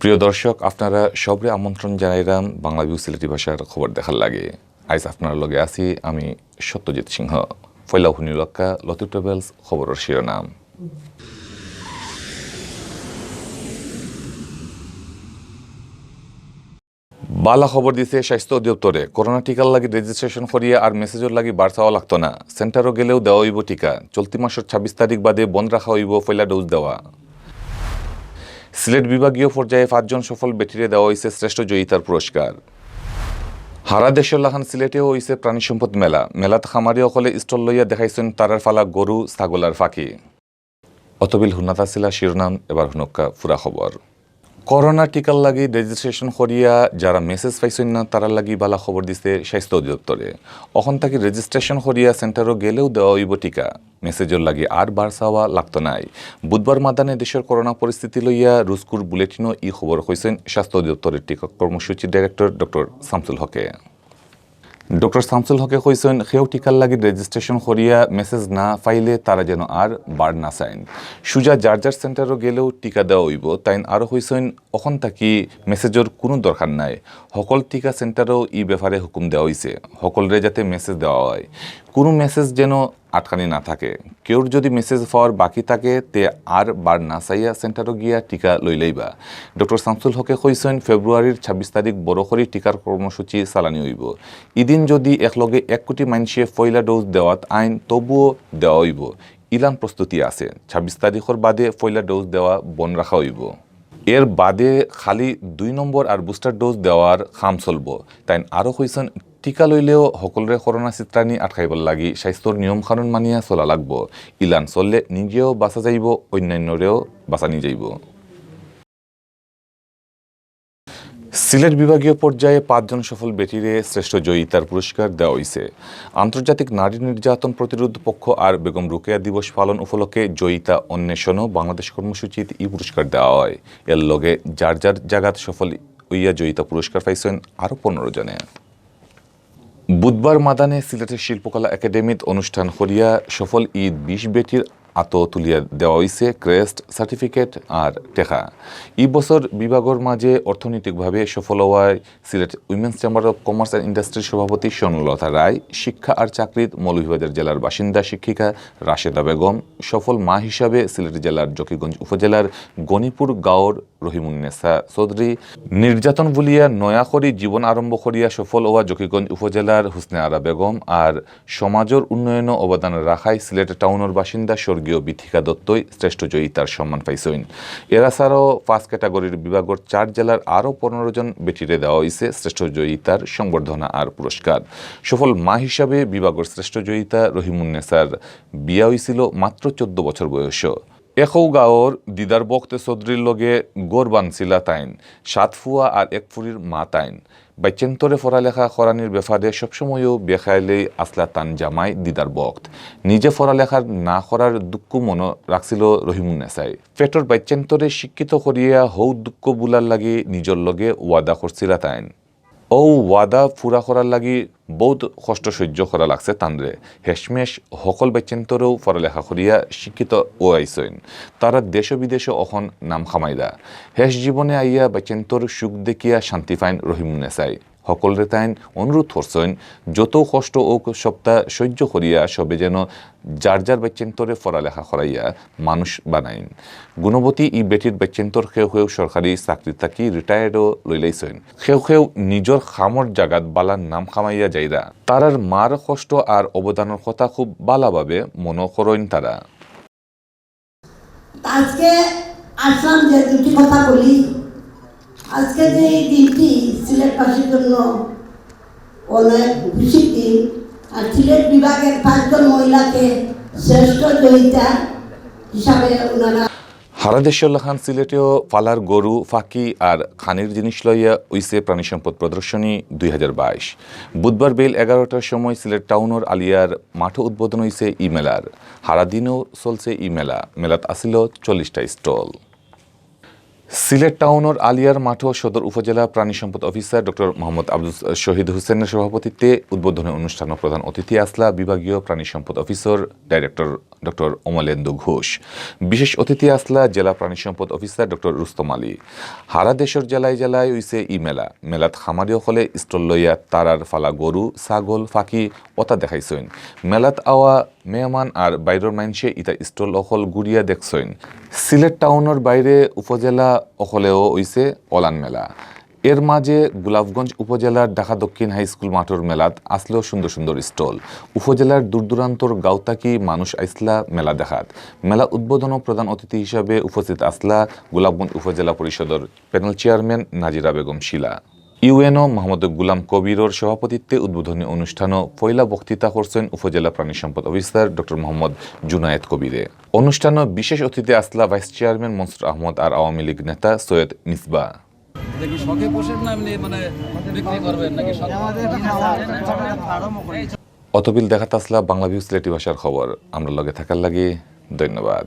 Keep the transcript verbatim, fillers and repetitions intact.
প্রিয় দর্শক, আপনারা সবরে আমন্ত্রণ জানাইরাম বাংলা ভিউ সিলেটি ভাষার খবর দেখার লাগি। আইজ আপনার লগে আছি আমি সত্যজিৎ সিংহ। পয়লা হুনিলক্কা লতি ট্রাভেলস খবরর শিরোনাম। বালা খবর দিছে স্বাস্থ্য অধিদপ্তরে। করোনা টিকার লাগি রেজিস্ট্রেশন করিয়া আর মেসেজর লাগি বার চাওয়া লাগতো না। সেন্টারো গেলেও দেওয়া অইবো টিকা। চলতি মাসর ছাব্বিশ তারিখ বাদে বন্ধ রাখা অইবো পয়লা ডোজ দেওয়া। সিলেট বিভাগীয় পর্যায়ে পাঁচজন সফল বেটিরে দেওয়া অইছে শ্রেষ্ঠ জয়িতার পুরস্কার। হারা দেশর লাখান সিলেটেও অইছে প্রাণী সম্পদ মেলা। মেলাত খামারি অকলে স্টল লইয়া দেখাইছইন তারার ফালা গরু, ছাগল আর ফাকি। অতবিল হুনাত আছিলা শিরোনাম, এবার হুনক্কা পুরা খবর। করোনা টিকার লাগি রেজিস্ট্রেশন করিয়া যারা মেসেজ পাইছইন না, তারার লাগি বালা খবর দিছে স্বাস্থ্য অধিদপ্তরে। অখন থাকি রেজিস্ট্রেশন করিয়া সেন্টারো গেলেও দেওয়া অইবো টিকা। মেসেজর লাগি আর বার চাওয়া লাগতো নায়। বুধবার মাদানে দেশর করোনা পরিস্থিতি লইয়া রুজকুর বুলেটিনো ই খবর কইছইন স্বাস্থ্য অধিদপ্তরের টিকা কর্মসূচির ডাইরেক্টর ডক্টর শামসুল হকে। ডক্টর শামসুল হকে কইছইন, কেউ টিকার লাগি রেজিস্ট্রেশন করিয়া মেসেজ না পাইলে তারা যেন আর বার না চাইন। সুজা যার যার সেন্টারো গেলেও টিকা দেওয়া অইবো। তাইন আরও কইছইন, অখন থাকি মেসেজর কুনু দরকার নাই। হকল টিকা সেন্টারো ই ব্যাপারে হুকুম দেওয়া অইছে, হকলরে যাতে মেসেজ দেওয়া অয়। কুনু মেসেজ যেন আটকানি না থাকে। কেউর যদি মেসেজ পাওয়ার বাকি থাকে, তে আর বার না চাইয়া সেন্টারো গিয়া টিকা লইলাইবা। ডক্টর শামসুল হকে কইছইন, ফেব্রুয়ারির ছাব্বিশ তারিখ বড় করি টিকার কর্মসূচি চালানি অইবো। ইদিন যদি একলগে এক কোটি মাইনষে পয়লা ডোজ দেওয়াত আইন, তবুও দেওয়া অইবো। ইলান প্রস্তুতি আছে। ছাব্বিশ তারিখর বাদে পয়লা ডোজ দেওয়া বন্ধ রাখা অইবো। এর বাদে খালি দুই নম্বর আর বুস্টার ডোজ দেওয়ার কাম চলবো। তাইন আরও কইছইন, টিকা লইলেও হকলরে করোনা ছিতরানি আটকাইবার লাগি স্বাস্থ্যর নিয়ম কানুন মানিয়া চলা লাগবো। ইলান চললে নিজেও বাঁচা যাইবো, অন্যান্যরেও বাঁচানি যাইবো। সিলেট বিভাগীয় পর্যায়ে পাঁচজন সফল বেটিরে শ্রেষ্ঠ জয়িতার পুরস্কার দেওয়া অইছে। আন্তর্জাতিক নারী নির্যাতন প্রতিরোধ পক্ষ আর বেগম রোকেয়া দিবস পালন উপলক্ষে জয়িতা অন্বেষণ ও বাংলাদেশ কর্মসূচিত ই পুরস্কার দেওয়া অয়। এর লগে যার যার জাগাত সফল অইয়া জয়িতা পুরস্কার পাইছইন আরও পনেরো জনে। বুধবার মাদানে সিলেটের শিল্পকলা একাডেমিত অনুষ্ঠান করিয়া সফল ই বিশ বেটির আতো তুলিয়া দেওয়া অইছে ক্রেস্ট, সার্টিফিকেট আর টেকা। ই বছর বিভাগর মাঝে অর্থনৈতিকভাবে সফল অওয়ায় Sylhet women's chamber of commerce and ইন্ডাস্ট্রির সভাপতি স্বর্ণলতা রায়, শিক্ষা আর চাকরিত মৌলভীবাজার জেলার বাসিন্দা শিক্ষিকা রাশেদা বেগম, সফল মা হিসাবে সিলেট জেলার জকিগঞ্জ উপজেলার গণিপুর গাঁওর রহিমুন্নেসা চৌধুরী, নির্যাতন ভুলিয়া নয়া করি জীবন আরম্ভ করিয়া সফল অওয়া জকিগঞ্জ উপজেলার হুসনে আরা বেগম আর সমাজর উন্নয়নো অবদান রাখায় সিলেট টাউনর বাসিন্দা স্বর্গীয় বিথিকা দত্তই শ্রেষ্ঠ জয়িতার সম্মান পাইছইন। এরা ছাড়াও পাঁচ ক্যাটাগরির বিভাগর চার জেলার আরও পনেরো জন বেটিরে দেওয়া অইছে শ্রেষ্ঠ জয়িতার সংবর্ধনা আর পুরস্কার। সফল মা হিসাবে বিভাগর শ্রেষ্ঠ জয়িতা রহিমুন্নেসার বিয়া অইছিল মাত্র চৌদ্দ বছর বয়সো। একউ গাঁওর দিদার বখত চৌধুরীর লগে ঘর বানছিলা তাইন। সাত ফুয়া আর এক ফুরির মা তাইন। বাইচ্চাইন্তরে পড়ালেখা করানির ব্যাপারে সবসময়উ বেখেয়ালেই আছলা তান জামাই দিদার বখত। নিজে পড়ালেখা না করার দুঃখ মনো রাখছিল রহিমুন্নেসায়। পেটর বাইচ্চাইন্তরে শিক্ষিত করিয়া হউ দুঃখ ভুলার লাগি নিজর লগে ওয়াদা করছিলা তাইন। অউ ওয়াদা পুরা করার লাগি বউত কষ্ট সইজ্য করা লাগছে তানরে। হেশমেশ হকল বাইচ্চাইন্তরেউ পড়ালেখা করিয়া শিক্ষিত অইয়াইছইন। তারা দেশ বিদেশো অখন নাম কামাইরা। হেশ জীবনে আইয়া বাইচ্চাইন্তর সুখ দেখিয়া শান্তি পাইন রহিমুন্নেসায়। হকলরে তাইন অনুরোধ করছইন, যত কষ্ট অউক সবতা সইজ্য করিয়া সবে যেন যার যার বাইচ্চাইন্তরে পড়ালেখা করাইয়া মানুষ বানাইন। গুণবতী ই বেটির বাইচ্চাইন্তর কেউ কেউ সরকারি চাকরি থাকি রিটায়ার্ডও লইলাইছইন। কেউ কেউ নিজর কামর জাগাত বালা নাম কামাইয়া যাইরা। তারার মার কষ্ট আর অবদানর কথা খুব বালাভাবে মনো করইন তারা। আজকে আসলাম যে দুটি কথা বলি। আজকে যে এই দিনটি সিলেটবাসীর জন্য অনেক খুশির দিন। আর সিলেট বিভাগের পাঁচজন মহিলাকে শ্রেষ্ঠ জয়িতা হিসাবে ওনারা হারা দেশর লাখান সিলেটেও পালার গরু, ফাকি আর খানির জিনিস লইয়া অইছে প্রাণী সম্পদ প্রদর্শনী দুই হাজার বাইশ। বুধবার বেইল এগারোটার সময় সিলেট টাউনর আলিয়ার মাঠো উদ্বোধন অইছে ই মেলার। হারা দিনও চলছে ই মেলা। মেলাত আছিল চল্লিশটা স্টল। সিলেট টাউনর আলিয়ার মাঠো সদর উপজেলা প্রাণী সম্পদ অফিসার ডক্টর মোহাম্মদ আব্দুল শহীদ হোসেনর সভাপতিত্বে উদ্বোধনী অনুষ্ঠানো প্রধান অতিথি আছলা বিভাগীয় প্রাণী সম্পদ অফিসর ডাইরেক্টর ডক্টর অমলেন্দু ঘোষ। বিশেষ অতিথি আছলা জেলা প্রাণী সম্পদ অফিসার ডক্টর রুস্তম আলী। হারা দেশর জেলায় জেলায় অইছে ই মেলা। মেলাত খামারি অকলে স্টল লইয়া তারার ফালা গরু, ছাগল, ফাকি অতা দেখাইছইন। মেলাত আওয়া মেহমান আর বাইরর মাইনষে ইতা স্টল অকল ঘুরিয়া দেখছইন। সিলেট টাউনর বাইরে উপজেলা অকলেও অইছে অলান মেলা। এর মাঝে গোলাপগঞ্জ উপজেলার ঢাকা দক্ষিণ হাই স্কুল মাঠর মেলাত আছলো সুন্দর সুন্দর স্টল। উপজেলার দূর দূরান্তর গাঁও থাকি মানুষ আইছলা মেলা দেখাত। মেলা উদ্বোধনো প্রধান অতিথি হিসাবে উপস্থিত আছলা গোলাপগঞ্জ উপজেলা পরিষদর প্যানেল চেয়ারম্যান নাজিরা বেগম শিলা। ইউএনও মোহাম্মদ গোলাম কবিরর সভাপতিত্বে উদ্বোধনী অনুষ্ঠানো পয়লা বক্তৃতা করছইন উপজেলা প্রাণী সম্পদ অফিসার ডক্টর মোহাম্মদ জুনায়েদ কবিরে। অনুষ্ঠানো বিশেষ অতিথি আছলা ভাইস চেয়ারম্যান মনসুর আহমদ আর আওয়ামী লীগ নেতা সৈয়দ মিসবা। দেখি শখে পোষেন না এমনি মানে বিক্রি করবেন নাকি শখ? অতবিল দেখাত আছলা বাংলা ভিউ সিলেটি ভাষার খবর। আমরার লগে থাকার লাগি ধন্যবাদ।